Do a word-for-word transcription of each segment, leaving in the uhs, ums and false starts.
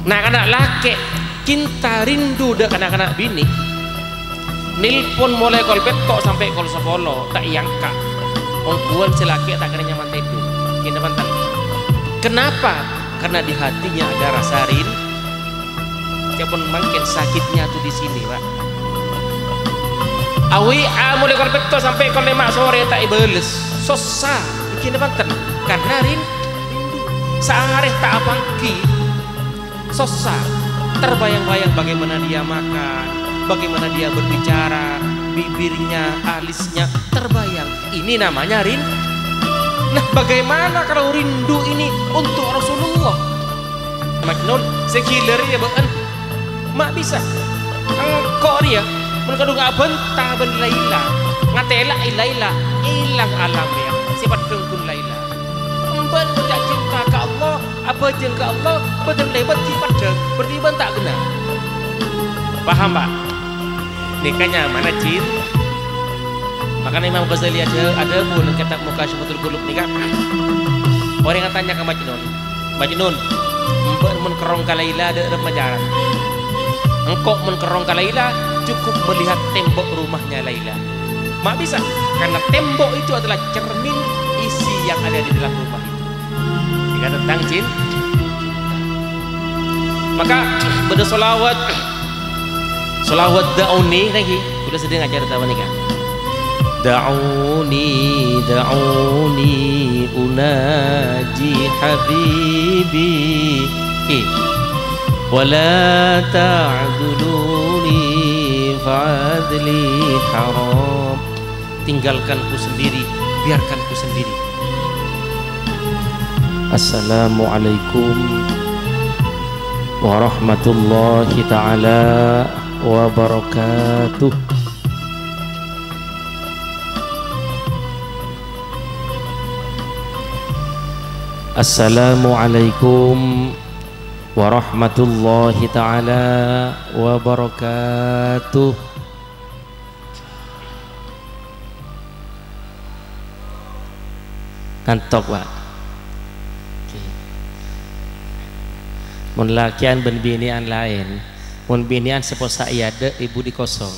Na'-kana' lakè' cinta rindu dâ' na'-kana' binè', nelpon molaè kol pètto' sampè' kol sapolo, ta' èangka'. Ongghuwân sè lakè' ta' kèra nyaman tèdung. Ghi napa enten? Kenapa? Karena di hatinya ada rasa rin-, Ca'èpon mangkèn sakitnya tuh di sini, Pak. A W A molaè kol pètto' sampè' kol lèma' sorè ta' èbâles. Sossa. Ghi napa enten? Karena rin-, rindu. Saarè ta' apangghi. Sossa. Terbayang-bayang bagaimana dia makan, bagaimana dia berbicara, bibirnya, alisnya, terbayang. Ini namanya rin-, Nah, bagaimana kalau rindu ini untuk Rasulullah? Majnun, sè ghilâ rèya bâ'na. Ma' bisa. Engko' rèya, mon kadhung abânta bân Laila, ngatèlaè Laila, èlang alamma, sè paddhâng bân Laila. Emban ngoca' cinta ka Allah, abhâjâng ka Allah, bâdân lèbât ghi' paddhâng, berarti bân ta' kennal. Paham, Pak? Nèka nyamana cin-, Makana Imam Ghazali ada-, adhâbu neng kètab Mukasyafatul Qulub nèka, orèng atanya ka Majnun, "Majnun, emban mon kerrong ka Laila dâ' remma carana? Engko' mon kerrong ka Laila, cukup melihat tembok rumahnya Laila." Ma' bisa, karena tembok itu adalah cermin isi yang ada di dalam rumah itu. Nèka tentang cin-, Maka bâdâ sholawat. Sholawat da'uni, nèka ghi. Kaulâ sèdhing acara ta' panèka. Da'uni, da'uni, unaji habibi. Ghi. Wa la ta'duluni fa'adli haram. Tinggalkanku sendiri, biarkanku sendiri. Assalamualaikum warahmatullahi taala wabarakatuh. Assalamualaikum warahmatullahi taala wabarakatuh. Ngantok, Pak. Oke. Mon lakè'an bân binè'an laèn. Mon binè'an sè possa' è adâ', è budi kosong.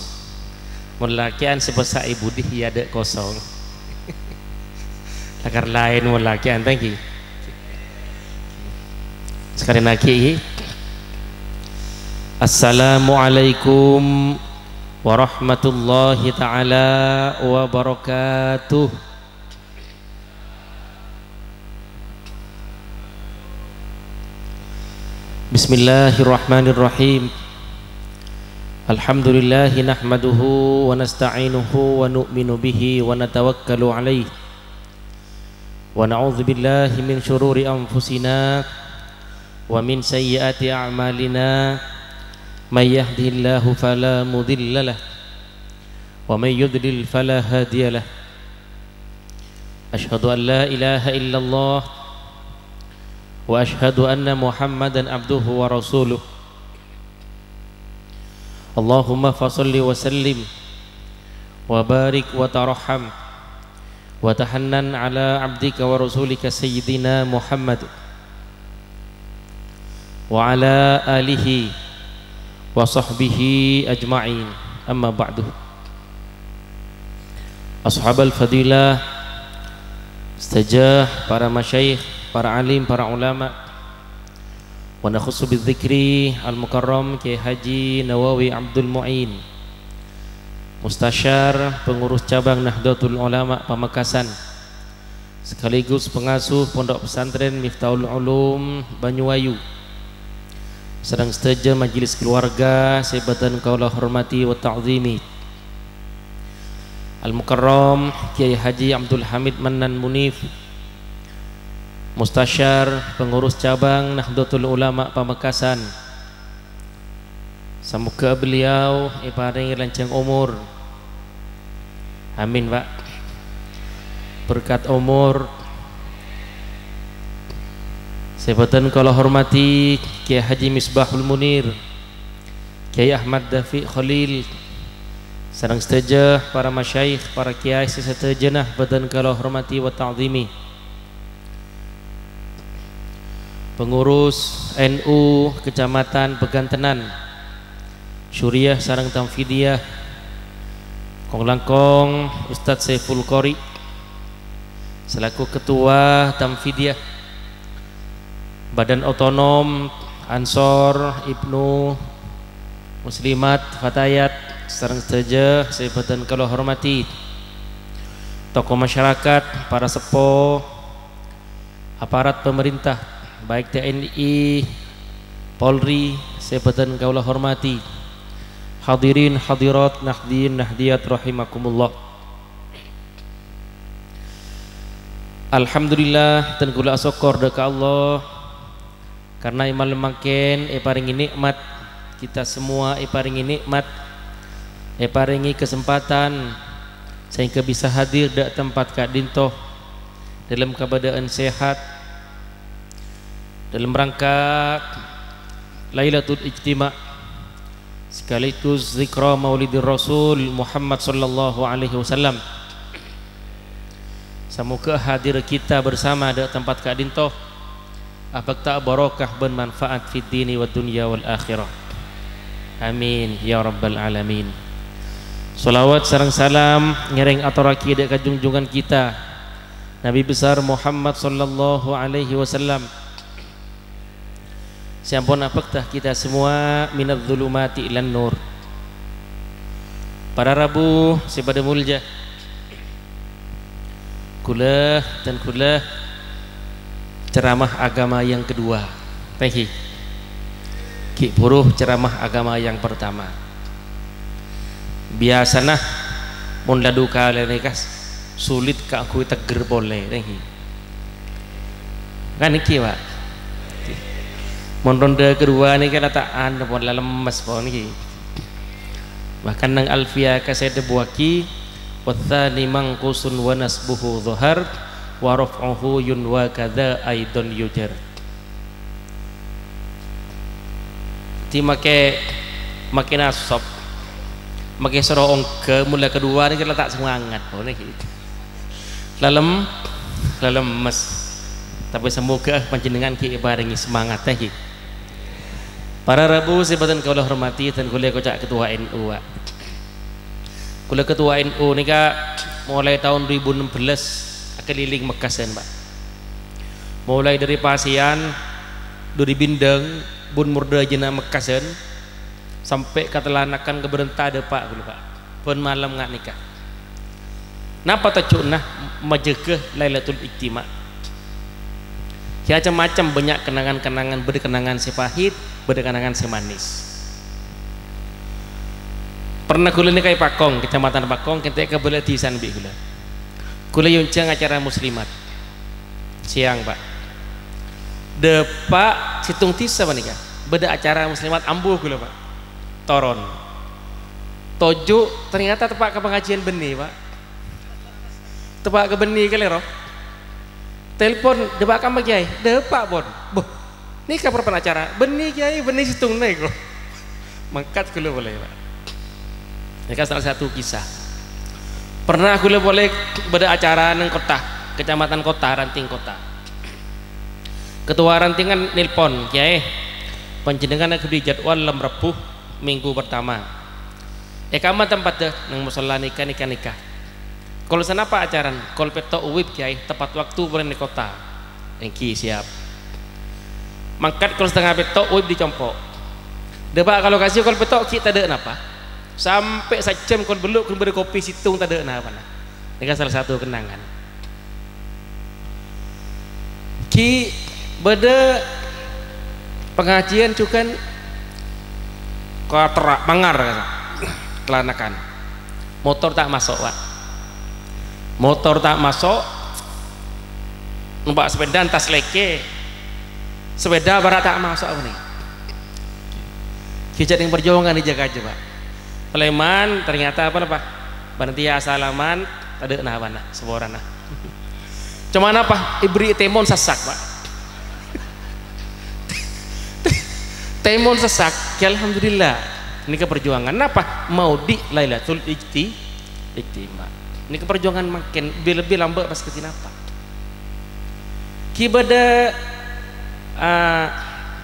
Mon lakè'an sè possa' è budi, è adâ' kosong. Lakar laèn mon lakè'an, thank you. Sakalèyan aghi', Assalamualaikum warahmatullahi taala wabarakatuh. Bismillahirrahmanirrahim. Alhamdulillahi nahmaduhu wa nasta'inuhu wa nu'minu bihi wa natawakkalu alaih. Wa na'udzubillahi min syururi anfusina wa min sayyiati a'malina. May yahdihillahu fala mudhillalah, wa may yudlil fala hadiyalah. Asyhadu an la ilaha illallah wa asyhadu anna Muhammadan abduhu wa rasuluh. Allahumma fasalli wa sallim wa barik wa tarham wa tahannan ala abdika wa rasulika Sayyidina Muhammad wa ala alihi wa sahbihi ajma'in. Amma ba'du. Ashabal fadilah, sadhâjâ para masyayikh, para alim, para ulama, wa nakhussu bidzikri Al-Mukarram Kiai Haji Nawawi Abdul Muin, Mustasyar Pengurus Cabang Nahdlatul Ulama Pamekasan, sekaligus pengasuh Pondok Pesantren Miftahul Ulum Banyuayu, sareng sadhâjâ majelis keluarga sè bâdhân kaulâ hormati wa ta'zimi. Al-Mukarram Kiai Haji Abdul Hamid Mannan Munif, Mustasyar Pengurus Cabang Nahdlatul Ulama Pamekasan. Samoga beliau èparèngè lanjhâng omor. Amin, Pak. Berkat omor sè bâdhân kaulâ hormati, Kiai Haji Misbahul Munir, Kiai Ahmad Dafiq Khalil, sareng sadhâjâ para masyayikh, para kiai sè sadhâjâna bâdhân kaulâ hormati wa ta'zimi. Pengurus N U Kecamatan Pegantenan, Syuriyah sareng Tamfidiyah, kong-langkong Ustadz Saiful Qori selaku Ketua Tamfidiyah, Badan Otonom Ansor Ibnu Muslimat Fatayat sareng sadhâjâ sè bhâdhân kaulâ hormadhi, tokoh masyarakat, para seppo, aparat pemerintah, baik T N I, Polri, sè bhâdhân kaulâ hormadhi, hadirin hadirat, nahdliyin nahdliyat rahimakumullah. Alhamdulillah, dhân kaulâ asokkor dâ' ka Allah, karna è malem mangkèn èparèngè nè'mat, kita semua èparèngè nè'mat, èparèngè kesempatan, sehingga bisa hadir dâ' tempat ka'dinto dalam keadaan sehat, dalam rangka Lailatul Ijtima', sekaligus zikra Maulidir Rasul Muhammad sallallahu alaihi wasallam. Samoga hadir kita bersama dâ' tempat ka'dinto abhâkta barokah bân manfaat fid dini wad dunya wal akhirah. Amin ya rabbal alamin. Shalawat sareng salam ngèrèng atorraghi dâ' ka junjungan kita, Nabi besar Muhammad sallallahu alaihi wasallam, sè ampon abhâkta kita semua minadz dzulumati ilan nur. Para rabu sè padâ molja, kaulâ dhân kaulâ ceramah agama yang kedua. Thank you. Ghi' bhuru ceramah agama yang pertama. Biyasana mon la du kalè nèka sulit kaangghuy tegghâr polè. Thank you. Kan nèka, Pak. Mon ronde kedua nèka la ta' anu pon, la lemmes pon nèka. Bahkan neng Alfiya ka sè èdhâbuwâghi, "Watsani manqusun wa nasbuhu dhahar, wa raf'uhu yunwa kadza aidon yujar." Dhâddhi makè, makè nasab, makè soro ongghâ, mon la kedua nèka la ta' semangat pon nèka. Lalem, lalem mes. Tapè samoga panjhennengngan ghi' èparèngè semangat, ghi. Para rabu sè bhâdhân kaulâ hormadhi, dhân kaulâ koca' ketua N U, Pak. Kaulâ ketua N U nèka molaè taon dhu èbu ennem bellâs akalèlèng Mekkasân, Pak. Molaè dâri pasèyan, dâri bindhâng, bun mordhâjâna Mekkasân, sampè' ka Tallanakan ka Bârânta dâpa' kaulâ, Pak. Bân malem nga' nèka. Napa tojjhuna majâgâ Lailatul Ijtima'? Ya, cem-macem, bânnya' kenangan-kenangan, bâdâ kenangan sè pahit, bâdâ kenangan sè manis. Pernah kaulâ nèka è Pakong, Kecamatan Pakong, kèntè' kabâlâ dhisan bi' kaulâ. Kaulâ èonjhâng acara muslimat. Sèyang, Pak. Dâpa' sèttong dhisa panèka, bâdâ acara muslimat ambu kaulâ, Pak. Toron. Toju', ternyata teppa' ka pangajiân bânnè, Pak. Teppa' ka bânnè kalèro. Telpon, "Dâpa' kamma, Kèyaè?" "Dâpa', pon." "Boh, nèka parappa'na acara?" "Bânnè, Kèyaè, bânnè sèttongnga èko." Mangkat kaulâ polè, Pak. Nèka salah satu kisah. Pernah kaulâ polè bâdâ acara neng kottha, kecamatan kottha, ranting kottha. Ketua rantingan nelpon, "Kèyaè, panjhennengngan èkabbhi jadwal lem Rebbhu minggu pertama. È kamma tempaddhâ?" "Neng mosolla nèka, nèka, nèka." "Kol sanapa acarana?" "Kol pètto' wib, Kèyaè, tepat waktu polè neng kottha." "Èngghi, siap." Mangkat kol satengnga pètto', wib dâri compo'. Dâpa' ka lokasi kol pètto' ghi' tadâ' napa. Sampè' sajjhâm kol bâllu' ghun bâdâ kopi sèttong tadâ' napana. Nèka salah satu kenangan. Ghi' bâdâ pangajiân jhughân ka Terra', Mangar, Tallanakan. Motor ta' maso', Pak. Motor ta' maso', nompa' sepèda entas lèkè. Sepèda para' ta' maso' apa nè? Ghi' jhâ' neng parjuwângan èjâgâ jâ, Pak. Palèman, ternyata apa, Pak? Panitia asalaman, tadâ' napana, saporana. Coma napa? Èberri' tèmon sassak, Pak. Tèmon sassak, ya alhamdulillah. Nèka parjuwângan. Napa? Maulid Lailatul Ijti-, Ijtima'. Nèka parjuwângan mangkèn, lebbi-lebbi lambâ' pas kadhi napa. Ghi' bâdâ Ah,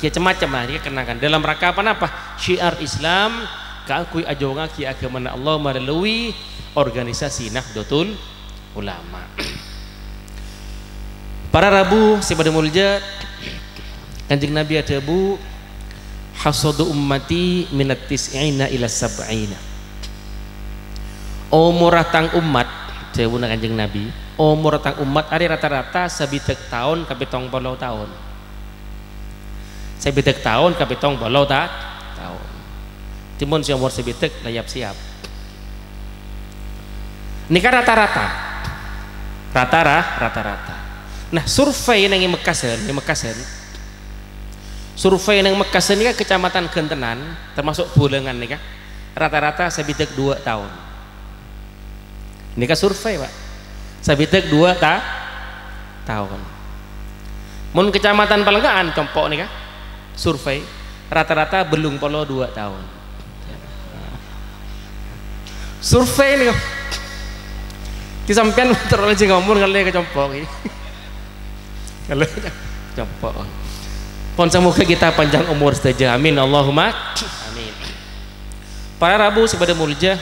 ya, cem-macem lah, ya, kenakan. Dalam rangka apa napa? Syiar Islam kaangghuy ajowangngagi agamana Allah melalui organisasi Nahdlatul Ulama. Para rabu sè padâ molja, Kanjeng Nabi adhâbu, "Hasadu ummati minat tis'ina ila sab'ina." Omorra tang ommat, dhâbuna Kanjeng Nabi, omorra tang ommat arè rata-rata sabidhâk taon ka pètong polo taon. Sabidhâk taon ka pètong polo ta-, taon. Dhimèn sè omor sabidhâk la yap-siyap. Nèka rata-rata. Rata-ra-, rata-rata. Nah, survei neng è Mekkasân, è Mekkasân. Survei neng Mekkasân nèka kecamatan Gentenan, termasuk Bulângan nèka. Rata-rata sabidhâk dua taon. Nèka survei, Pak. Sabidhâk dua ta-, taon. Mon kecamatan Palenggaan, compo' nèka, survei, rata-rata bâllung polo dua taon. Survei nèka. Ki sampèyan terro jhâ' ngomong ngalè ka compo' ki. Ngalè ka compo'. Pon semoga kita panjang umur sadhâjâ. Amin. Allahumma amin. Para rabu sè padâ molja,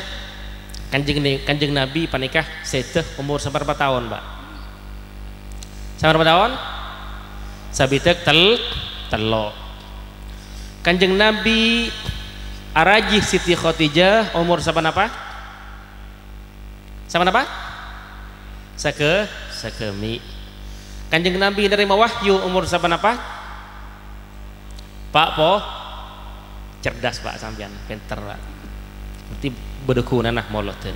Kanjeng Ne-, Kanjeng Nabi panèka sèdhâ omor saparapa taon, Pak? Saparapa taon? Sabidhâk tel-, tello'. Kanjeng Nabi arajhi Siti Khadijah omor sapanapa? Sapanapa? Sagâ-, sagâmè'. Kanjeng Nabi narèma wahyu omor sapanapa? Pa' po-, cerdas, Pak, sampèyan, pènter, Pak. Berarti bâdâ ghunana molodhân.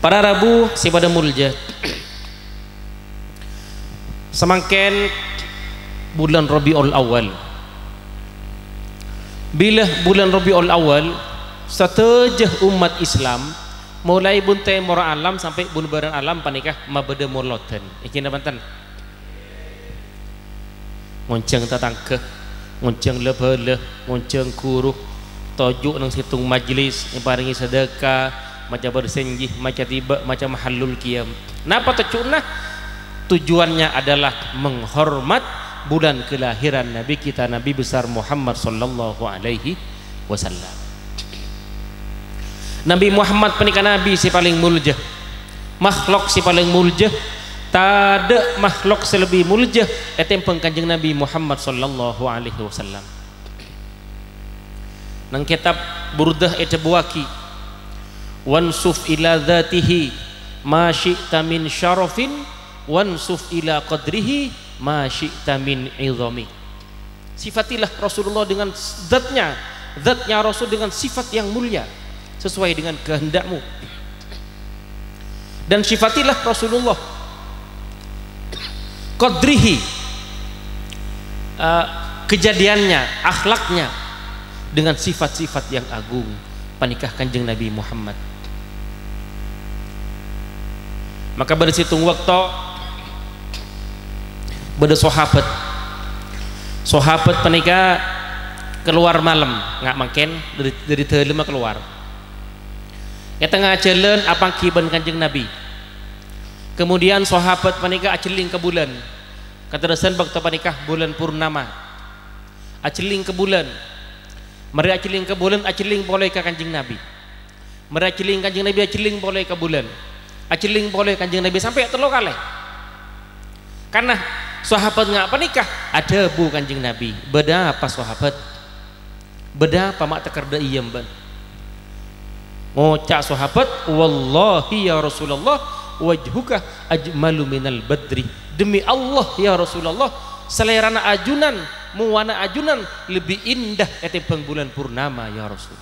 Para rabu sè padâ molja. Samangkèn bulân Rabiul Awal. Bilâ bulân Rabiul Awal, sadhâjâ ommat Islam, molaè bun tèmorra alam sampè' bun bârân alam panèka mabâdâ molodhân. Ènggi napa bhunten? Ngonjhâng tatangghâ, ngonjhâng la-bhâlâ, ngonjhâng ghuru, toju' neng sèttong majlis, èparèngè sadâka, maca bersenji, maca tibâ, maca mahallul qiyam. Napa tojjhuna? Tujuannya adalah menghormat bulan kelahiran Nabi kita, Nabi besar Muhammad sallallahu alaihi wasallam. Nabi Muhammad panèka nabi sè palèng molja. Makhluk sè palèng molja, tadâ' makhluk sè lebbi molja ètèmbhâng Kanjeng Nabi Muhammad sallallahu alaihi wasallam. Neng kètab Burdah èdhâbuwâghi, "Wansuf ila dzatihi ma syi'ta min syarafin, wansuf ila qadrihi ma syi'ta min idhami." Sifatilah Rasulullah dengan zatnya, zatnya Rasul dengan sifat yang mulia, sesuai dengan kehendakmu. Dan sifatilah Rasulullah qadrihi, eh, kejadiannya, akhlaknya, dengan sifat-sifat yang agung. Panèka Kanjeng Nabi Muhammad. Maka bâdâ sèttong bâkto, bâdâ sahabat. Sahabat panèka kalowar malem, nga' mangkèn dâri, dâri dâlemma kalowar. È tengnga jhâlân apangghi bân Kanjeng Nabi. Kemudian sahabat panèka ajhelling ka bulân. Katerrosan bâkto panèka bulân purnama. Ajhelling ka bulân. Marè ajhelling ka bulân, ajhelling polè ka Kanjeng Nabi. Marè ajhelling Kanjeng Nabi, ajhelling polè ka bulân. Ajhelling polè Kanjeng Nabi sampè' tello kalè. Karna sahabat nga' panèka adhâbu Kanjeng Nabi, "Bâdâ apa, sahabat? Bâdâ apa ma' tèkèr dâ' iyâ bân?" Ngoca' sahabat, "Wallahi ya Rasulullah, wajhuka ajmalu minal badri." Demi Allah, ya Rasulullah, salèrana ajunan, mowana ajunan lebbi indah ètèmbhâng bulân purnama, ya Rasul.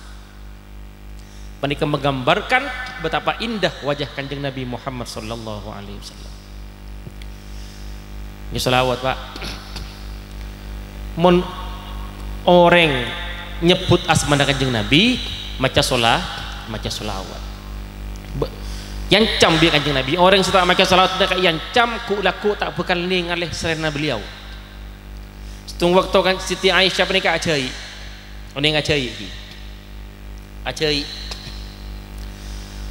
Panèka menggambarkan betapa indah wajah Kanjeng Nabi Muhammad sallallahu alaihi wasallam. Ini sholawat, Pak. Mon orèng nyebbhut asmana Kanjeng Nabi, maca shola-, maca sholawat. Be-, èancam bi' Kanjeng Nabi. Orèng sè ta' maca sholawat nèka èancam, ghu'-lagghu' ta' bhâkal nèngalè salèrana beliau. Sèttong bâkto kan Siti Aisyah panèka ajhâi'. Onèng ajhâi', ghi. Ajhâi'.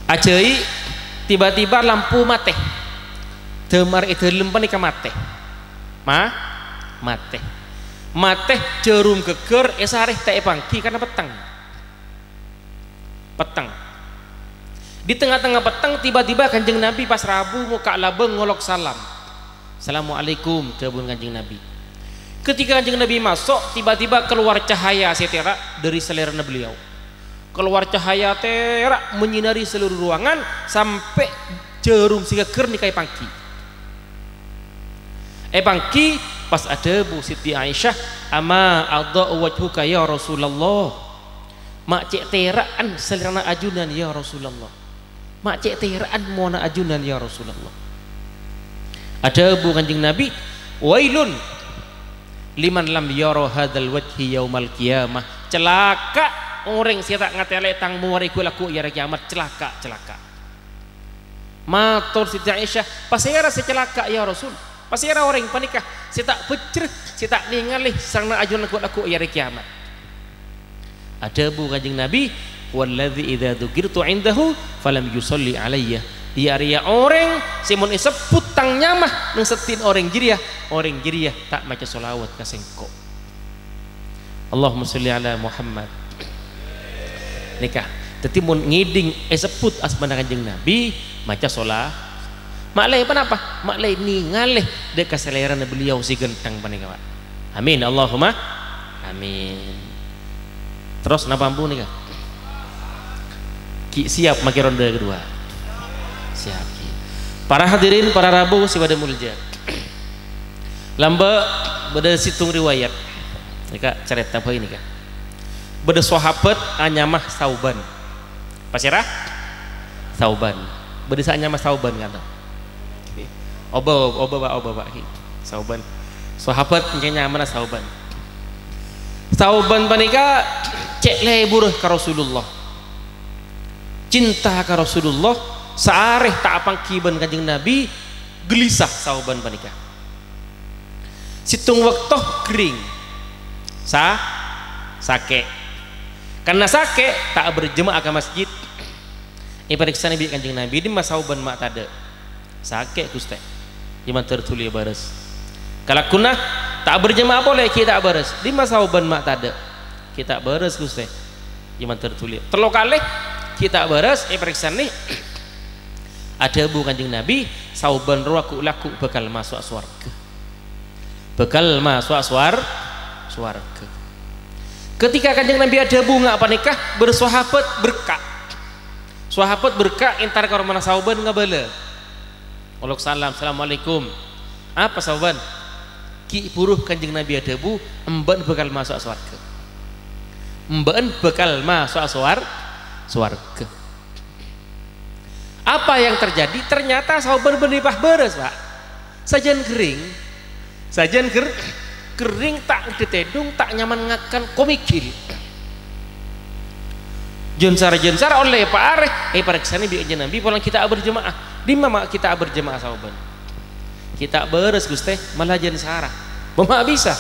Ajhâi', tiba-tiba lampu matè. Dâmar è dâlem panèka matè. Ma-, matè. Matè jhârum ghâggâr èsarè ta' èpangghi karna petteng. Petteng. Di tengnga-tengnga petteng, tiba-tiba Kanjeng Nabi pas rabu mokka' labâng ngolok salam. "Assalamualaikum," dhâbuna Kanjeng Nabi. Ketika Kanjeng Nabi maso', tiba-tiba keluar cahaya sè tèra' dhâri salèrana beliau. Keluar cahaya tèra' menyinari seluruh ruangan sampè' jhârum sè ghâggâr nèka èpangghi. Èpangghi pas adhâbu Siti Aisyah, "Ama adha'u wajhuka ya Rasulullah?" Ma' cè' tèra'an salèrana ajunan, ya Rasulullah. Ma' cè' tèra'an monna ajunan, ya Rasulullah. Adhâbu Kanjeng Nabi, "Wailun liman lam yara hadzal wajhi yaumal qiyamah." Calaka' orèng sè ta' ngatèla'è tang mowa rèya ghu-lagghu' è arè kiamat. Calaka', calaka'. Mator Siti Aisyah, "Pasèra sè calaka', ya Rasul? Pasèra orèng panèka sè ta' bhâjjhrâ, sè ta' nèngalè sarana ajunan ghu-lagghu' è arè kiamat?" Adhâbu Kanjeng Nabi, "Huwallazi idza dzukirtu indahu falam yusalli alayya." Iyâ arèya orèng sè mon èsebbhut tang nyama neng seddi'na orèng jârèya, orèng jârèya ta' maca shalawat ka sèngko'. Allahumma shalli ala Muhammad. Nèka. Dhâddhi mon ngèdhing èsebbhut asmana Kanjeng Nabi, maca shala-, ma'lè ponapa? Ma'lè nèngalè dhâ' ka salèrana beliau sè ghântheng panèka, Pak. Amin. Allahumma amin. Terros napa ambu nèka? Ghi' siap makè ronde kedua? Siap, ghi'. Para hadirin, para rabu sè padâ molja. Lambâ' bâdâ sèttong riwayat. Nèka carèta bhâi nèka. Bâdâ sahabat anyama Sauban. Pasèra? Sauban. Bâdâ sè anyama Sauban, kan? Oba, oba, Pak, oba, Pak. Sauban. Sahabat nyamana Sauban. Sauban panèka cè' lebur ka Rasulullah. Cinta ka Rasulullah, saarè ta' apangghi bân Kanjeng Nabi, gelisah Sauban panèka. Sèttong bâkto ghering. Sa-, sakè'. Karna sakè', ta' aberjemaah ka masjid. Èparèksanè bi' Kanjeng Nabi, "Dimma Sauban ma' tadâ'?" "Sakè', Ghustè." "Ghi' mandhâr dhuli bârâs." Kalagguna, "Ta' aberjemaah polè, ghi' ta' bârâs." "Dimma Sauban ma' tadâ'?" "Ghi' ta' bârâs, Ghustè." "Ghi' mandhâr dhuli." Tello kalè, ghi' ta' bârâs, èparèksanè. Adhâbu Kanjeng Nabi, "Sauban rowa ghu-lagghu' bhâkal maso'a sowarghâ." Bhâkal maso'a sowar-, sowarghâ. Ketika Kanjeng Nabi adhâbu nga' panèka, bâdâ sahabat berka'. Sahabat berka' entar ka romana Sauban ngabâlâ. Ngolok salam, "Assalamualaikum." "Apa, Sauban?" "Ghi' bhuru Kanjeng Nabi adhâbu, embâ'na bhâkal maso'a sowarghâ. Embâ'na bhâkal maso'a sowar-, sowarghâ." Apa yang terjadi? Ternyata Sauban bânnè pas bârâs, Pak. Sajân ghering, sajân ger-, ghering, ta' ngeddhâ tèdung, ta' nyaman ngakan, komigil. Jân sara-jân sara ollè paarè, èparèksanè bi' Kanjeng Nabi polana ghi' ta' aberjemaah. "Dimma ma' ghi' ta' aberjemaah, Sauban?" "Ghi' ta' bârâs, Ghustè, mala jân sara." "Bâ ma' bisa?"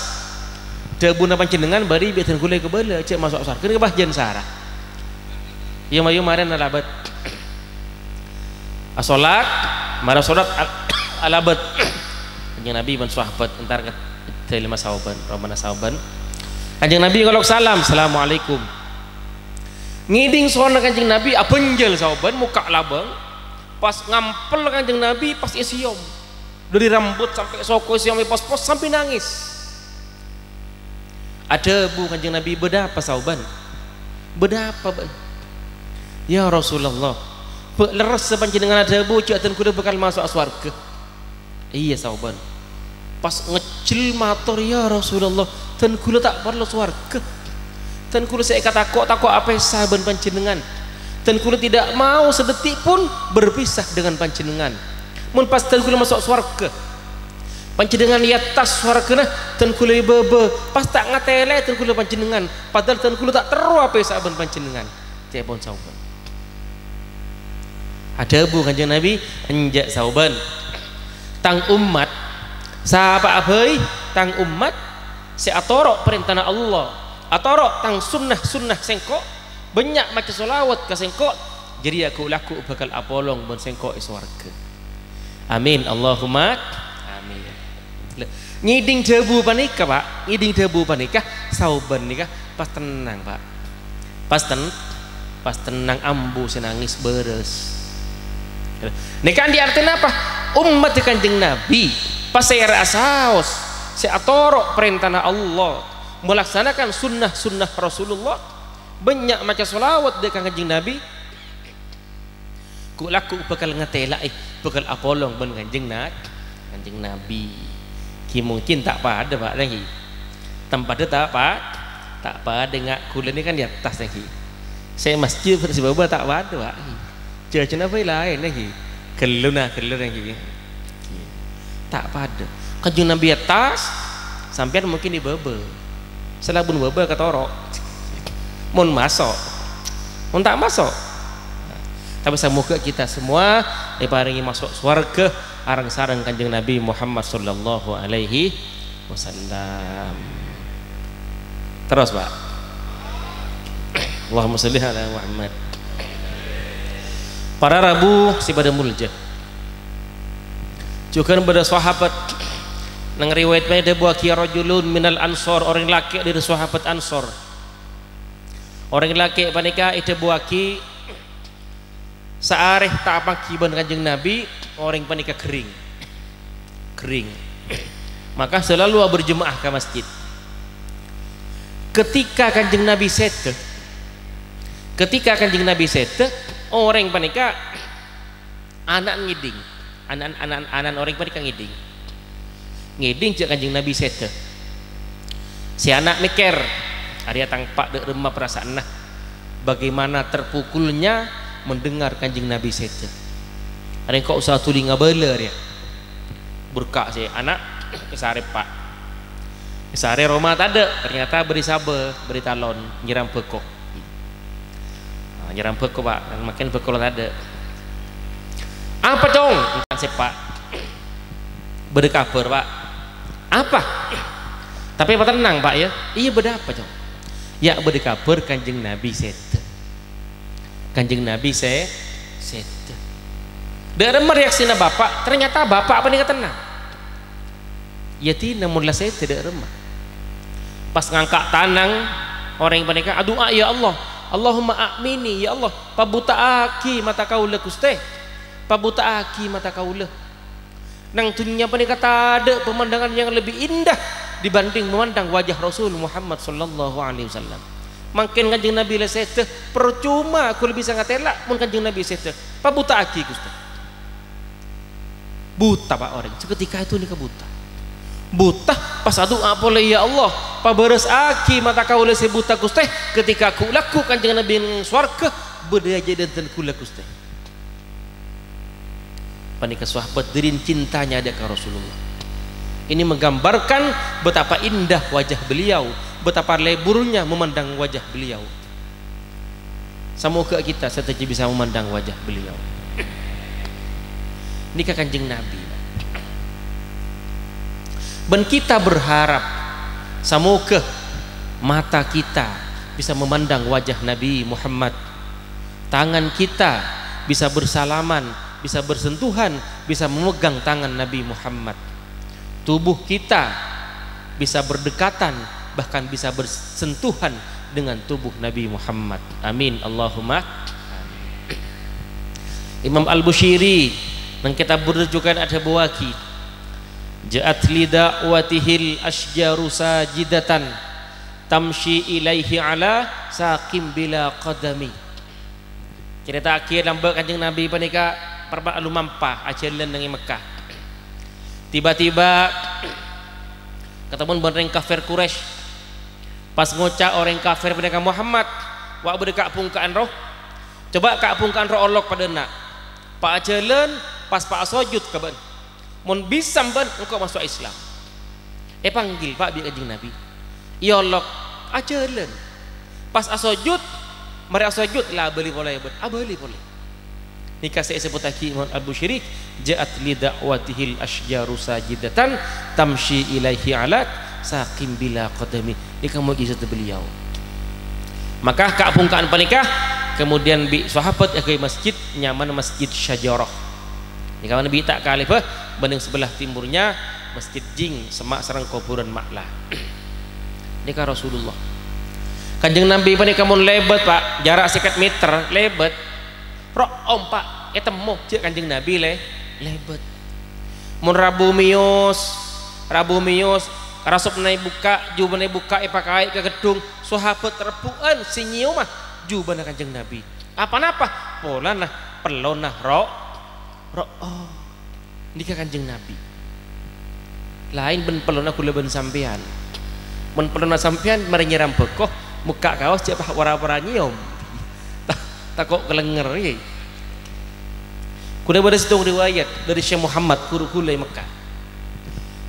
"Dhâbuna panjhennengngan bâri' bi' dân kaulâ èkabâlâ, jhâ' maso' sowarghâ nèka bâ jân sara." Yom-ayom marèna alabât. Asolat, mara solat al-, alabât. Kanjeng Nabi bân sahabat entar ka dâlemma Sauban, romana Sauban. Kanjeng Nabi ngolok salam, "Assalamualaikum." Ngèdhing sona Kanjeng Nabi, abânjâl Sauban, mokka' labâng. Pas ngampel Kanjeng Nabi, pas èsèyom. Dâri rambut sampè' soko èsèyom, èpos-pos sampè' nangès. Adhâbu Kanjeng Nabi, "Bâdâ apa, Sauban? Bâdâ apa bâ'na?" "Ya Rasulullah, bâ' lerressa panjhennengngan adhâbu jhâ' dân kaulâ bhâkal maso'a sowarghâ." "Iyâ, Sauban." Pas ngejjel mator, "Ya Rasulullah, dân kaulâ ta' parlo sowarghâ. Dân kaulâ sè èkatako', tako' apèsa bân panjhennengngan. Dân kaulâ tidak mau sadhetik pun berpisah dengan panjhennengngan. Mon pas dân kaulâ maso' sowarghâ, panjhennengngan è attas sowarghâna, dân kaulâ è bâbâ, pas ta' ngatèlè dân kaulâ panjhennengngan, padahal dân kaulâ ta' terro apèsa bân panjhennengngan." Ca'èpon Sauban. Adhâbu Kanjeng Nabi, "Enjâ', Sauban. Tang ommat, sapa'a bhâi tang ommat sè atoro' parèntana Allah, atoro' tang sunnah-sunnah sèngko', bânnya' maca sholawat ka sèngko', jârèya ghu-lagghu' bhâkal apolong bân sèngko' è sowarghâ. Amin, Allahumma amin." Ngèdhing dhâbu panèka, Pak, ngèdhing dhâbu panèka, saobân nèka pas tennang, Pak. Pas ten-, pas tennang ambu sè nangès bârâs. Nèka andi' artèna apa? Ommaddhâ Kanjeng Nabi, pasèra'a saos sè atoro' parèntana Allah, malaksanakan sunnah-sunnah Rasulullah, bânnya' maca shalawat dâ' ka Kanjeng Nabi, ghu'-lagghu' bhâkal ngatèla'è, bhâkal apolong bân Kanjeng Na-, Kanjeng Nabi. Ghi mungkin ta' padâ, Pak, nèka ghi. Tempadhâ ta' pa-, ta' padâ, nga' ghulâ nèka kan è attas nèka ghi. Sè masjid bân sè bâbâ ta' padâ, Pak. Jhâjhâna bhâi laèn nèka ghi. Ghâllu na, ghâllu nèka ghi. Ta' padâ. Kanjeng Nabi è attas, sampèyan mungkin è bâbâ. Sè labun bâbâ katoro'. Mon maso'. Mon ta' maso'. Tapè samoga kita semua èparèngè maso' sowarghâ areng-sareng Kanjeng Nabi Muhammad sallallahu alaihi wasallam. Terros, Pak. Allahumma shalli ala Muhammad. Para rabu sè padâ molja. Jhughân bâdâ sahabat, neng riwayat panèka èdhâbuwâghi rajulun minal Ansor, orèng lakè' dâri sahabat Ansor. Orèng lakè' panèka èdhâbuwâghi, saarè ta' apangghi bân Kanjeng Nabi, orèng panèka ghering. Ghering. Maka selalu berjemaah ka masjid. Ketika Kanjeng Nabi sèdhâ, ketika Kanjeng Nabi sèdhâ, orèng panèka ana'na ngèdhing. Ana'na, ana'na, ana'na orèng panèka ngèdhing. Ngèdhing jhâ' Kanjeng Nabi sèdhâ. Sè ana' mèkkèr, "Arèya tang eppa' dâ' remma perasaanna. Bagaimana terpukulnya mendengar Kanjeng Nabi sèdhâ. Arèya engko' osa dhuli ngabâlâ arèya." Burka' sè ana' èsarè eppa'. Èsarè roma tadâ', ternyata bâdâ sabâ, bâdâ talon, nyerrang bhâko. Ah, nyerrang bhâko, Pak. Kan makkèn bhâko la tadâ'. "Apa, Cong?" Èntar sè eppa'. "Bâdâ kabhâr, Pak." "Apa?" "Tapè patennang, Pak, ya." "Iyâ, bâdâ apa, Cong?" "Ya', bâdâ kabhâr Kanjeng Nabi sèdhâ." Kanjeng Nabi sè-, sèdhâ. Dâ' remma reaksina bapa', ternyata bapa' panèka tennang. Yâ dinah mon la sèdhâ dâ' remma. Pas ngangka' tanang, orèng panèka adu'a, "Ya Allah, Allahumma a'mini, ya Allah, pabuta'aghi mata kaulâ, Ghustè. Pabuta'aghi mata kaulâ." Neng dhunnya panèka tadâ' pemandangan yang lebih indah dibanding memandang wajah Rasul Muhammad sallallahu alaihi wasallam. Mangkèn Kanjeng Nabi la sèdhâ, parcoma ghulâ bisa ngatèla' mon Kanjeng Nabi sèdhâ. "Pabuta'aghi, Ghustè." Buta, Pak, orèng. Seketika itu nèka buta. Buta, pas adu'a polè, "Ya Allah, pabârâsaghi mata kaulâ sè buta, Ghustè." Ketika ghu'-lagghu' Kanjeng Nabi neng sowarghâ, bâdâ è ajâdânten ghulâ, Ghustè. Panèka sahabat dâri cintanya dâ' ka Rasulullah. Ini menggambarkan betapa indah wajah beliau, betapa leburnya memandang wajah beliau. Samoga kita sadhâjâ bisa memandang wajah beliau. Nèka Kanjeng Nabi. Bân kita berharap, samoga mata kita bisa memandang wajah Nabi Muhammad. Tangan kita bisa bersalaman, bisa bersentuhan, bisa memegang tangan Nabi Muhammad. Tubuh kita bisa berdekatan, bahkan bisa bersentuhan dengan tubuh Nabi Muhammad. Amin, Allahumma amin. Imam Al-Bushiri neng kitab Burdah jhughân adhâbuwâghi, "Ja'at li da'watihil asyjaru sajidatan, tamshi ilaihi ala saqim bila qadami." Carèta'aghi lambâ' Kanjeng Nabi panèka parma-, lumampa ajhâlân neng è Mekkah. Tiba-tiba katemmo bân rèng kafir Quraisy. Pas ngoca' orèng kafir panèka, "Muhammad, wa' bâdâ ka'-bhungka'an rowa. Coba ka'-bhungka'an rowa olok padâ enna'. Pa' ajhâlân, pas pa' asojud ka bâ'na. Mon bisa bâ'na, engko' maso' Islam." Èpanggil, Pak, bi' Kanjeng Nabi. Èolok, ajhâlân. Pas asojud, marè asojud, la abâli polè, bân abâli polè. Nèka sè èsebbhuttaghi Imam Al-Bushiri, "Ja'at li da'watihil asyjaru sajidatan, tamshi ilaihi ala saqim bila qadami." Nèka mukjizat beliau. Maka ka'-bhungka'an panèka kemudian bi' sahabat èghâbây masjid, nyamana Masjid Syajarah. Nèka manabi ta' kalèbâ, bânnè sebelah timurnya Masjid Jing, semma' sareng kobhurân Ma'la. Nèka Rasulullah. Kanjeng Nabi panèka mon lèbât, Pak, jhârâ' sèket meter, lèbât. Ro'om, Pak, ètemmo jhâ' Kanjeng Nabi lè-, lèbât. Mon rabu mèyos, rabu mèyos, rasobbhâna èbukka', jubâna èbukka', èpakaè ka ghedhung, sahabat rebbhu'ân sè nyèyoma jubâna Kanjeng Nabi. Pa-napa? Polana pellona ro-, ro'om. Nèka Kanjeng Nabi. Laèn bân pellona kaulâ bân sampèyan. Mon pellona sampèyan marè nyèram bhâko, mokka' kaos jhâ' pa-, para-para nyèyom. Ta-, tako' kalènger, yâ. Kaulâ bâdâ sèttong riwayat dâri Syekh Muhammad, ghuru kaulâ è Mekkah.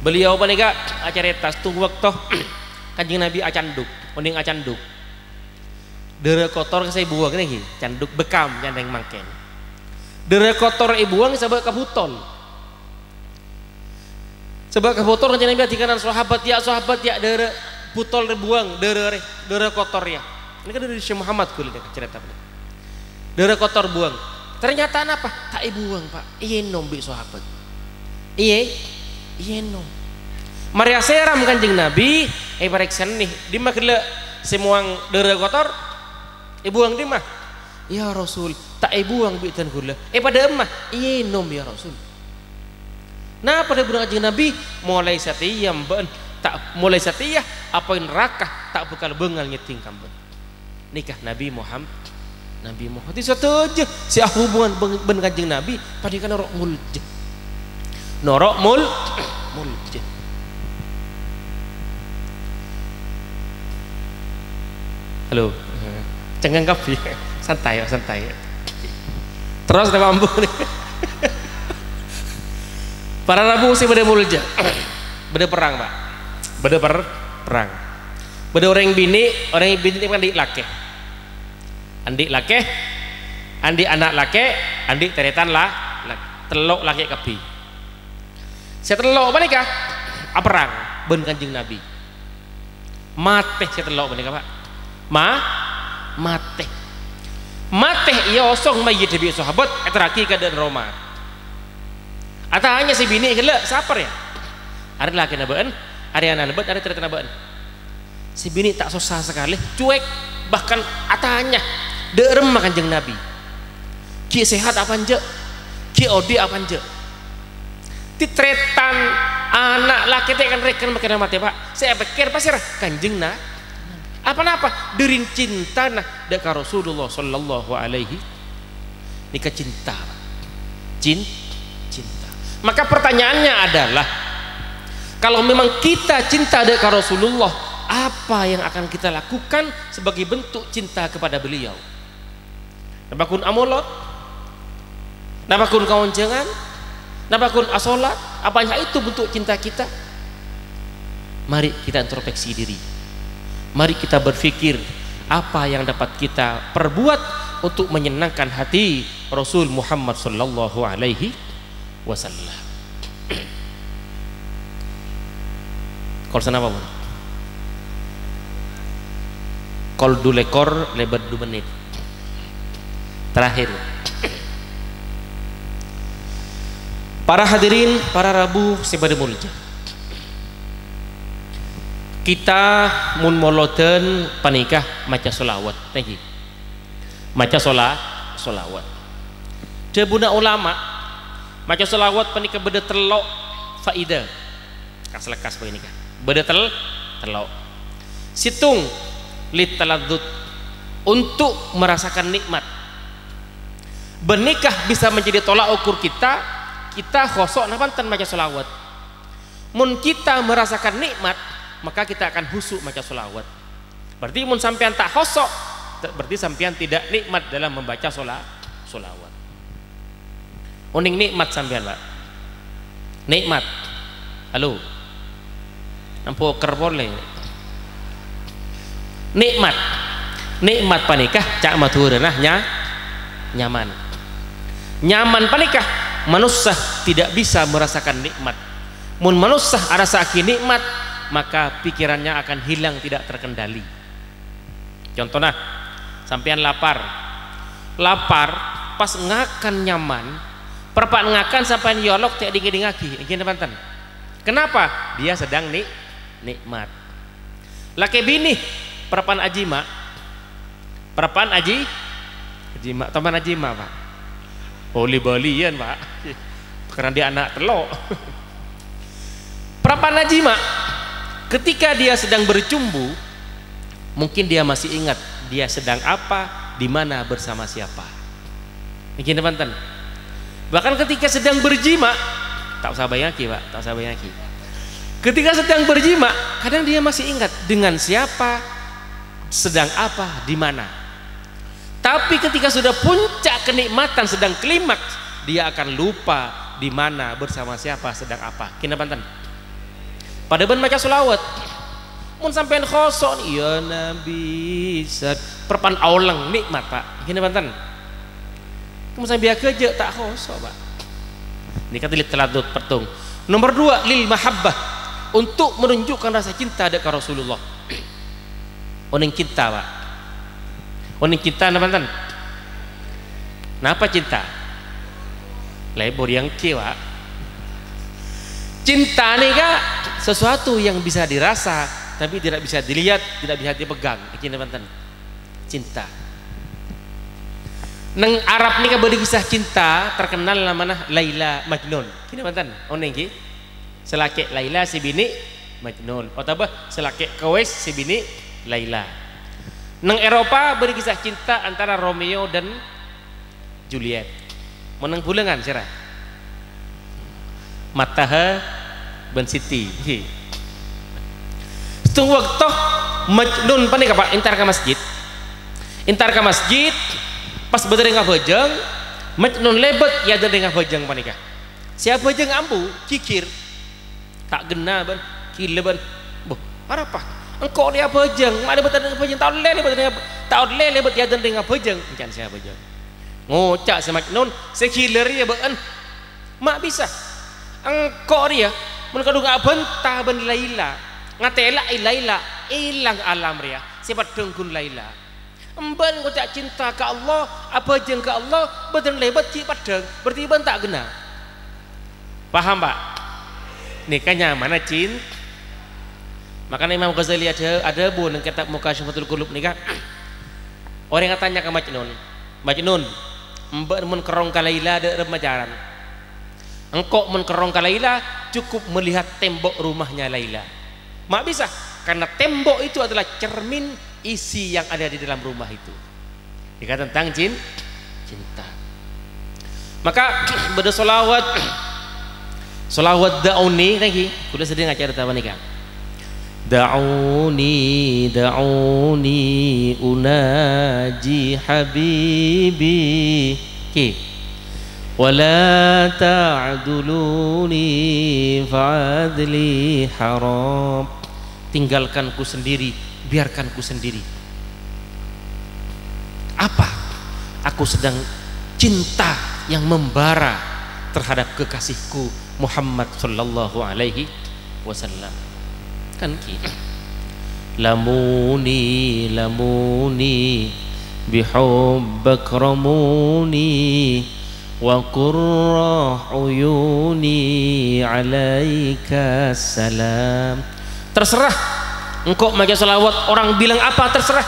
Beliau panèka acarèta sèttong bâkto Kanjeng Nabi acandhuk, onèng acandhuk. Dârâ kotor sè èbuwâng nèka, candhuk bekkam, ca'na orèng mangkèn. Dârâ kotor èbuwâng sabâ' ka butol. Sabâ' ka butol, Kanjeng Nabi adhikanan sahabat, "Yâ sahabat, yâ, dârâ butol rè buwâng, dârâ rè, dârâ kotor, yâ." Nèka dâri Syekh Muhammad kaulâ nèka carèta panèka. Dârâ kotor buwâng. Ternyata napa? Ta' èbuwâng, Pak. Èènom bi' sahabat. Iyâ, èènom. Marè asèram Kanjeng Nabi, èparèksanè, "Dimma ghellâ' sè mowang dârâ kotor? Èbuwâng dimma?" "Yâ Rasul, ta' èbuwâng bi' dân kaulâ." "Èpadâ'âmma?" "Èènom, yâ Rasul." Napa dhâbuna Kanjeng Nabi? "Molaè satèya bâ'na ta', molaè satèya apoy naraka ta' bhâkal bângal ngèdhing ka bâ'na." Nèka Nabi Muham-, Nabi Muhammad. Sadhâjâ sè ahubungan bân, bân Kanjeng Nabi, panèka noro' molja. Noro' mol-, molja. Halo. Cengngeng kabbhi. Santai, Pak, santai. Terros napa ambu? Para rabu sè bâdâ molja. Bâdâ perrang, Pak. Bâdâ per-, perrang. Bâdâ orèng binè', orèng binè' nèka andi' lakè. Andi' lakè, andi' ana' lakè, andi' tarètan la-, la-, tello' lakè kabbhi. Sè tello' panèka aperrang bân Kanjeng Nabi. Matè sè tello' panèka, Pak. Ma-, matè. Matè, èosong mayyidda bi' sahabat, èterraghi ka dâlem roma. Atanya sè binè' ghellâ', "Sapa rèya?" "Arèya lakèna bâ'na, arèya ana'na bâ'na, arèya tarètanna bâ'na." Sè binè' ta' sossa sakalè, cuek, bahkan atanya, "Dâ'remma Kanjeng Nabi? Ghi' sehat apa enjâ'? Ghi' odi' apa enjâ'?" Tarètan ana' lakè tè' kan rèkan makèna matè, Pak. Sè èpèkkèr pasèra? Kanjeng Na-, apa-napa? Dâri cintana dâ' ka Rasulullah sallallahu alaihi Nèka cinta, Pak. Cin-, cinta. Maka pertanyaannya adalah, kalau memang kita cinta dâ' ka Rasulullah, apa yang akan kita lakukan sebagai bentuk cinta kepada beliau? Napa ghun amolot? Napa ghun kaonjhângan? Napa ghun asolat? Apakah itu bentuk cinta kita? Mari kita introspeksi diri. Mari kita berpikir apa yang dapat kita perbuat untuk menyenangkan hati Rasul Muhammad sallallahu alaihi wasallam. Kol sanapa, pon? Kol dulekor lèbât du mennit. Terakhir. Para hadirin, para rabu sè bâdâ molja. Kita mon molodhân panèka maca sholawat, ngghi. Maca shola-, sholawat. Dhâbuna ulama, maca sholawat panèka bâdâ tello' faida. Kas-lekkas panèka. Bâdâ tel-, tello'. Sèttong, litaladzud, untuk merasakan nikmat. Bân nèka bisa menjadi tolak ukur kita, kita khusyu' napa enten maca sholawat. Mon kita merasakan nikmat, maka kita akan khusyuk maca sholawat. Berarti mon sampèyan ta' khusyu', te-, berarti sampèyan tidak nikmat dalam membaca shola-, sholawat. Onèng nikmat sampèyan, Pak? Nikmat. Halo? Nampo ker polè. Nikmat. Nikmat panèka ca' Madhurâna nya-, nyaman. Nyaman panèka manossa tidak bisa merasakan nikmat. Mon manossa arassa'aghi nikmat, maka pikirannya akan hilang tidak terkendali. Contona, sampèyan lapar. Lapar, pas ngakan nyaman, parappa'na ngakan sampèyan èolok ta' èdhing-èdhingngaghi, èngghi napa enten? Kenapa? Dia sedang ni-, nikmat. Lakè binè, parappa'na ajima'. Parappa'na aji-, ajima', toman ajima', Pak. Oh, li-bâliyân, Pak. Karena dia anak tello'. Parappa'na ajima', ketika dia sedang bercumbu, mungkin dia masih ingat dia sedang apa, di mana, bersama siapa. Nèka bhunten. Bahkan ketika sedang berjima', ta' osa bâjângaghi, Pak, ta' osa bâjângaghi. Ketika sedang berjima', kadang dia masih ingat dengan siapa, sedang apa, di mana. Tapi ketika sudah puncak kenikmatan, sedang klimaks, dia akan lupa di mana, bersama siapa, sedang apa. Nèka bhunten. Padâ bân maca shalawat. Mon sampèyan khoso', "Ya Nabi," set, parappa'na aolèng, nikmat, Pak. Nèka bhunten. Mon sampèyan ghâjâ' ta' khoso', Pak. Nèka lil taladdud, pettung. Nomor dua, lil mahabbah. Untuk menunjukkan rasa cinta dâ' ka Rasulullah. Onèng cinta, Pak. Onèng cinta napa enten? Napa cinta? Lebur yang ki, Pak. Cinta nèka sesuatu yang bisa dirasa, tapi tidak bisa dilihat, tidak bisa dipegang. Iki napa enten? Cinta. Neng Arab nèka bâdâ kisah cinta terkenal namanya Laila Majnun. Iki napa enten? Onèng ki? Sè lakè' Laila, sè binè' Majnun, otabâ sè lakè' Kawès, sè binè' Laila. Neng Eropa bâdâ kisah cinta antara Romeo dan Juliet. Mon neng bulângan, sèra? Mataha bân Siti. Hi. Sèttong bâkto Majnun panèka, Pak, entar ka masjid. Entar ka masjid, pas bâdâ rèng abhâjâng, Majnun lèbât è adâ'na rèng abhâjâng panèka. Sè abhâjâng ambu, ghighir. Ta' ghenna bân, ghilâ bân. Bo, arapa? Engko' rèya abhâjâng, ma' lèbât è adâ'na abhâjâng, ta' ollè lèbât è adâ'na, ta' ollè lèbât è adâ'na rèng abhâjâng, èngkèn sè abhâjâng. Ngoca' sè Majnun, "Sè ghilâ rèya bâ'ân. Ma' bisa. Engko' rèya, mon kadhung abânta bân Laila, ngatèla'è Laila, èlang alam rèya, sè peddhâng ghun Laila." Embân ngoca' cinta ka Allah, abhâjâng ka Allah, bâdân lèbât ghi' peddhâng, berarti bân ta' ghenna. Paham, Pak? Nèka nyamana cin-, Makana Imam Ghazali adhâ-, adhâbu neng kètab Mukasyafatul Qulub nèka, orèng atanya ka Majnun, "Majnun, embân mon kerrong ka Laila dâ' remma jhârân?" Engko' mon kerrong ka Laila, cukup melihat tembok rumahnya Laila. Ma' bisa, karena tembok itu adalah cermin isi yang ada di dalam rumah itu. Nèka tentang cin-, cinta. Maka bâdâ shalawat, shalawat da'uni, nèka, kaulâ sering ngaca' panèka. Da'uni, da'uni, unaji habibi. Ki. Wala ta'duluni fa'adli harab. Tinggalkanku sendiri, biarkanku sendiri. Apa? Aku sedang cinta yang membara terhadap kekasihku Muhammad sallallahu alaihi wasallam. Kan gitu. Lamuni, lamuni, bihubbak ramuni, wa qurra uyuni alaika salam. Terserah engko' maca shalawat, orang bilang apa, terserah.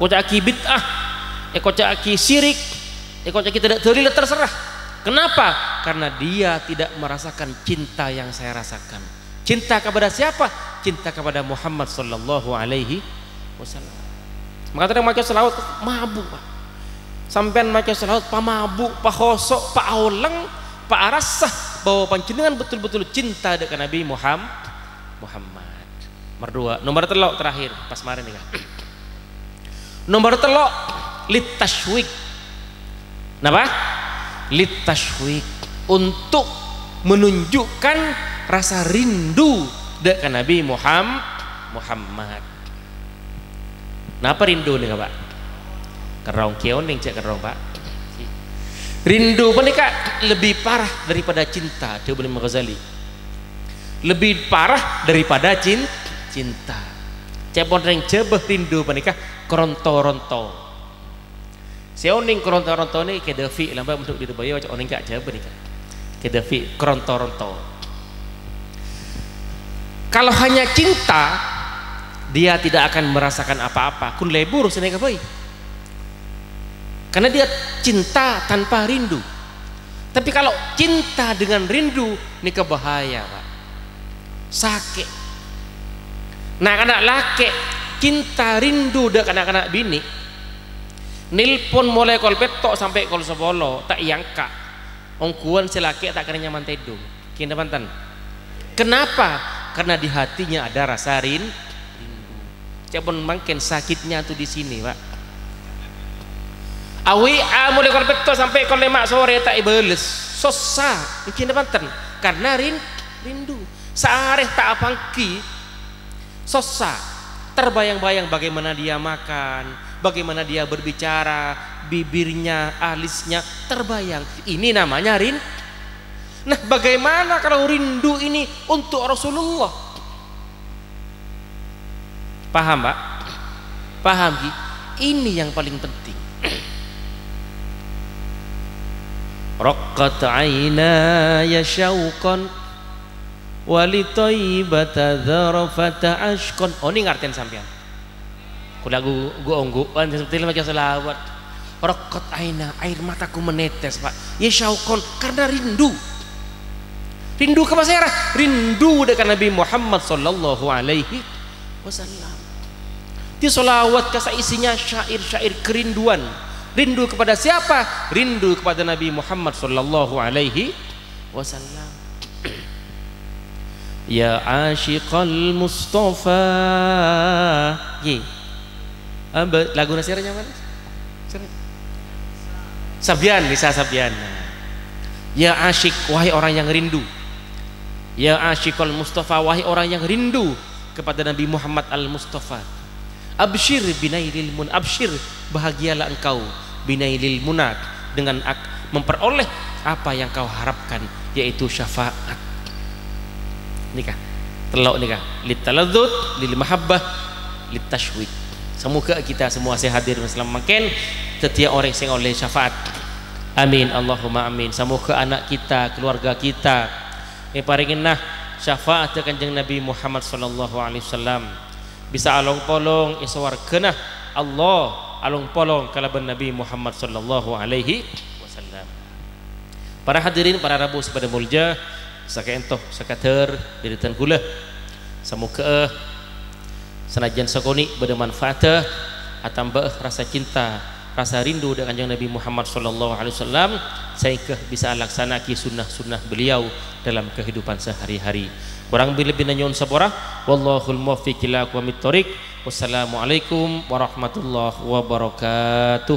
Koca'aghi bid'ah, èkoca'aghi syirik, èkoca'aghi tadâ' dalil, terserah. Kenapa? Karena dia tidak merasakan cinta yang saya rasakan. Cinta kepada siapa? Cinta kepada Muhammad sallallahu alaihi wasallam. Maka tadâ' maca shalawat mabuk, Pak. Sampèyan maca shalawat pamabuk, pakhoso', paaolèng, paarassa bahwa panjhennengngan betul-betul cinta dâ' ka Nabi Muham-, Muhammad. Nomor dua, nomor tello' terakhir, pas marè nèka. Nomor tello', littasywiq. Napa? Littasywiq, untuk menunjukkan rasa rindu dâ' ka Nabi Muham-, Muhammad. Napa rindu nèka, Pak? Kerrong, kèya onèng cè' kerrong, Pak. Rindu panèka lebih parah daripada cinta, dhâbuna Imam Ghazali. Lebih parah daripada cin-, cinta. Ca'èpon rèng Jhâbâ, rindu panèka karonto-ronto. Sè onèng karonto-ronto nèka Gaddafi, lambâ' mondhuk di Dubai, onèng ka' Jhâbâ nèka. Gaddafi, karonto-ronto. Kalau hanya cinta, dia tidak akan merasakan apa-apa. Ghun lebur sanèka bhâi. Karena dia cinta tanpa rindu. Tapi kalau cinta dengan rindu, nèka bahaya, Pak. Sakè'. Na'-kana' lakè' cinta rindu dâ' na'-kana' binè'. Nelpon molaè kol pètto' sampè' kol sapolo, ta' èangka'. Ongghuwân sè lakè' ta' kèra nyaman tèdung. Kènè panten. Kenapa? Karena di hatinya ada rasa rin-, rindu. Ca'èpon mangkèn sakitnya tuh di sini, Pak. A W A molaè kol pètto' sampè' kol lèma' sorè ta' èbâles. Sossa. Kènè panten. Karena rin-, rindu. Saarè ta' apangghi. Sossa. Terbayang-bayang bagaimana dia makan, bagaimana dia berbicara, bibirnya, alisnya, terbayang. Ini namanya rin-, Nah, bagaimana kalau rindu ini untuk Rasulullah? Paham, Pak? Paham, Ki? Ini yang paling penting. Raqqat ainaya syauqan wa li thaibata dzarfata asyqan. Oh, ini ngartèn sampèyan. Kaulâ ghu-, ghu-ongghuwân seperti lagi shalawat. Raqqat aina, air mataku menetes, Pak. Ya syauqan, karena rindu. Rindu ka pasèra? Rindu dâ' ka Nabi Muhammad sallallahu alaihi wasallam. Di shalawat ka sè isinya syair-syair kerinduan. Rindu kepada siapa? Rindu kepada Nabi Muhammad sallallahu alaihi wasallam. Ya asyiqal Mustafa. Ye. Amba, laguna sèra nyaman? Sèra. Sabian, Nisa Sabian. Ya asyik, wahai orang yang rindu. Ya asyiqal Mustafa, wahai orang yang rindu kepada Nabi Muhammad Al-Mustafa. Absyir binailil mun-, absyir, bahagialah engkau, binailil muna, dengan ak-, memperoleh apa yang kau harapkan, yaitu syafaat. Nèka, tello' nèka, litaladzud, lil mahabbah, litasywiq. Semoga kita semua sè hadir masalam mangkèn, dhâddhiyâ orèng sè ngolè syafaat. Amin, Allahumma amin. Semoga anak kita, keluarga kita, èparèngana syafaat Kanjeng Nabi Muhammad sallallahu alaihi wasallam. Bisa along-polong è sowarghâna Allah, along-polong kalabân Nabi Muhammad sallallahu alaihi wasallam. Para hadirin, para rabu sè padâ molja, saka'ènto sakadâr dâri dhân kaulâ. Samoghâ'â sanajjân sakonè' bâdâ manfaatta, atambâ'â rasa cinta, rasa rindu dâ' Kanjeng Nabi Muhammad sallallahu alaihi wasallam, sehingga bisa alaksana'aghi sunnah-sunnah beliau dalam kehidupan sehari-hari. Korang bi lebbina nyo'on sapora. Wallahul muwaffiq ila aqwamit thoriq. Wassalamualaikum warahmatullahi wabarakatuh.